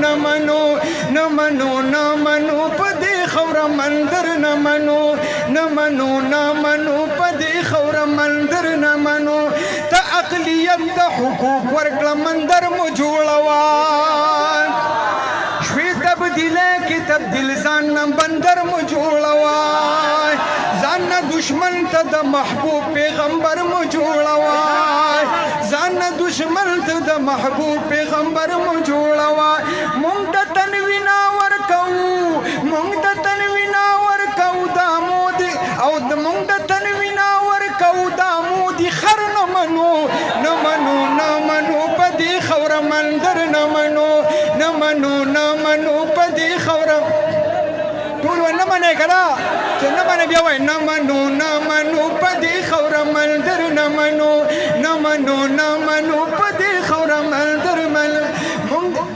نه منو، نه منو، نه منو په دې خاوره مندر نه منو، نه منو، نه منو په دې خاوره مندر نه منو. ته اقلیت ته حقوق ورکړه مندر مو جوړوه، شوې تبدیله کې تبدیل ځان نه بندر مو جوړوه، ځان نه دشمن ته د محبوب پیغمبر مو جوړوه، ځان نه دشمن ته د محبوب پیغمبر مو جوړوه. مونږ د تنوینا ورکوو، مونږ د تنوینا ورکوو دا مو دي، او مونږ د تنوینا ورکوو دا مو دي خر نه منو، نه منو، نه منو په دې خاوره مندر نه منو، نه منو، نه منو په دې خاوره. ټول نه منئ که نه؟ چې نه منئ بیا وایئ نه منو، نه منو په دې خاوره مندر نه منو، نه منو، نه منو په دې خاوره مندر منو.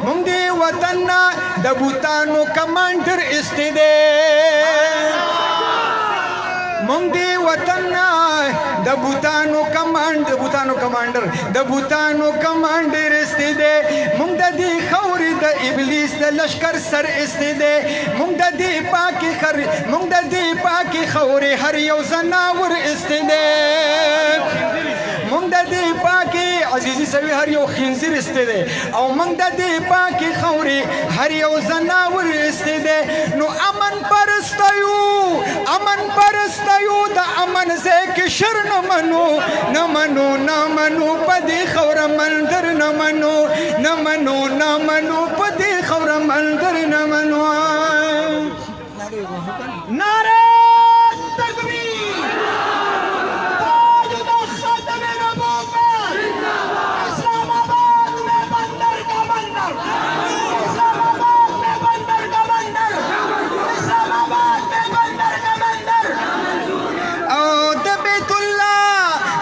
مونږ دې وطن نه د بوتانو کمانډر ایستی دی، مونږ دې وطن نه د بوتانو کمانډ، د بوتانو کمانډر، د بوتانو کمانډر ایستی دی. مونږ د دې خاورې د ابلیس د لشکر سر ایستی دی. مونږ د دې پاکې خر، مونږ د دې پاکې خاورې هر یو ځناور ایستی دی. مونږ د دې پاکې عزیزي سوي هر یو خنزیر ایستی دی، او مونږ د دې پاکې خاورې هر یو ځناور ایستی دی. نو امن پرسته یو، امن پرسته یو، د امن ځای کې شر نه منو، نه منو، نه منو په دې خاوره مندر نه منو، نه منو، نه منو په دې خاوره مندر نه منو. نعرہ تکبیر، تاج ختم نبوت، اسلام آباد میں بندر کا بندر، اسلام آباد میں بندر کا بندر، اسلام آباد میں بندر کا بندر. او د بیت الله،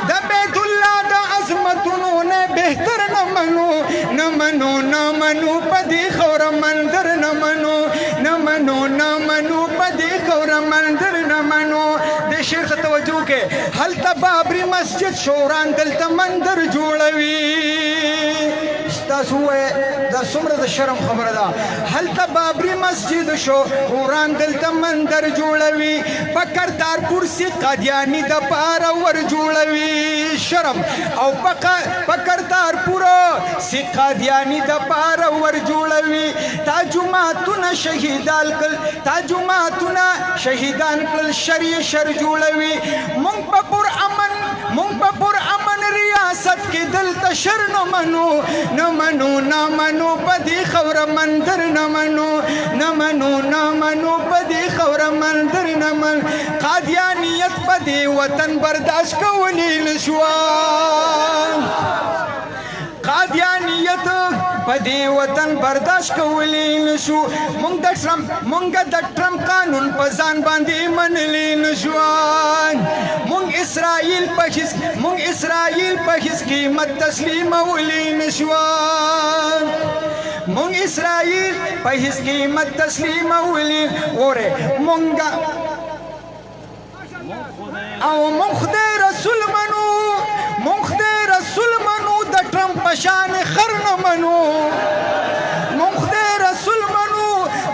د بیت الله د عظمتونو نه بهتر نه منو، نه منو، نه منو په دې خاوره مندر نه منو، نه منو، نه منو په دې خاوره مندر نه منو. دې شعر ته توجه کې، هلته بابري مسجد شوران دلته مندر جوړوي. تاسو ووایئ دا څومره د شرم خبره ده. هلته بابري مسجد شو وران دلته مندر جوړوي، په کرتارپور سي قادیاني د پاره ور جوړوي. شرم. او په کرتارپور سي قادیاني د پاره ور جوړوي. تا جوماتونه شهیدان کړل، تا جوماتونه شهیدان کړل، شر یې شر جوړوي. مونږ په پر امن، مونږ په پر امن ریاست کې دلته شر نه منو، نه منو، نه منو په دې خاوره مندر نه منو، نه منو، نه منو په دې خاوره مندر نه منو. قادیانیت په دې وطن برداشت کولی نه شوه، قادیانیت په دې وطن برداشت کولی نه شو. مونږ د ټرمپ، مونږ د ټرمپ قانون په ځان باندې منلی نه شو. مونږ اسرائیل په هیڅ، مونږ اسرائیل په هیڅ قیمت تسلیمولی نه شو. مونږ اسرائیل په هیڅ قیمت تسلیمولی. وره مونږ او مونږ خدای رسول منو، مونږ خدای رسول منو، د ټرمپ په شان خر نه منو. مونږ خدای رسول منو،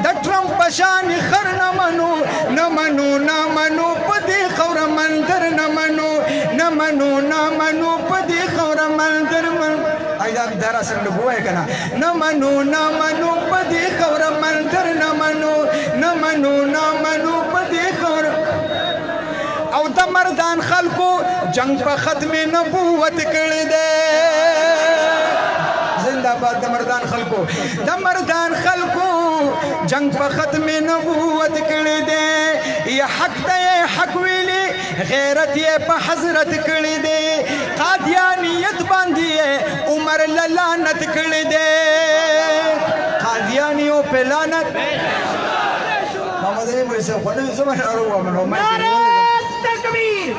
د ټرمپ په شان خر نه منو، نه منو، نه منو په دې خاوره مندر نه منو، نه منو، نه منو په دې خاوره مندر منو. ایدا دا را سره لږ ووایه که نه؟ نه منو، نه منو په دې خاوره مندر نه منو، نه منو، نه منو په دې خاوره. او د مردان خلکو جنگ په ختم نبوت کړی دی. زنده باد د مردان خلکو، د مردان خلکو جنگ په ختم نبوت کړی دی. یا حق ته یې حق ویلی، غیرت یې په حضرت کړی دی. قادیانیت باندې یې عمر له لعنت کړی دی. قادیانیو په لعنت محمد علي مولوي صاحب خو نوې زمانه راوړم. نعرہ تکبیر،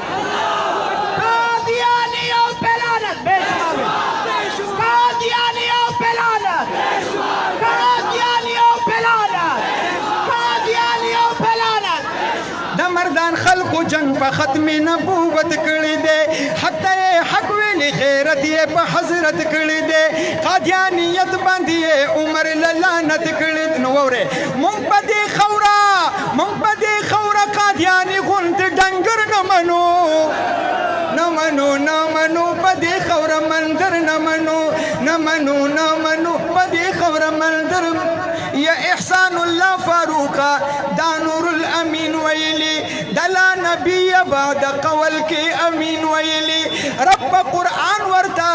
قادیانیوں پہ لعنت، بے شمار قادیانیوں پہ لعنت، قادیانیوں پہ لعنت، قادیانیوں پہ لعنت. د مردان خلکو خلکو جنگ په ختم نبوت کړی دی. حتی حق ویلی، غیرت یې په حضرت کړی دی. قادیانیت باندې عمر لعنت کړی. نو وره، مونږ په دې خورا، مونږ په دې خورا قادیانی غوند ډنګر نه منو، نه منو، نه منو. په دې خورا مندر نه منو، نه منو، نه منو. په دې خورا مندر. یا احسان الله فاروقا، دا نور الامین ویلی، دلا نبی بعد قول کې امین ویلی. رب قرآن ورته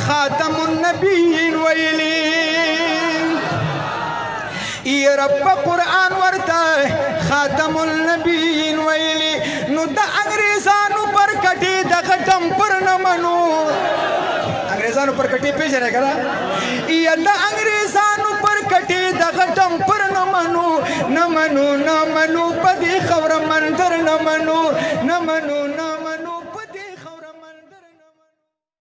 خاتم النبیین ویلی. ای رب قرآن ورته خاتم النبیین ویلی. نو د انګریزانو پر کټي د غټم پر نه منو. انګریزانو پر کټي پیژنې کنه؟ یا د انګریزانو پر کټي د غټم پر نه منو، نه منو، نه منو. په دې خبره مندر نه منو، نه منو، نه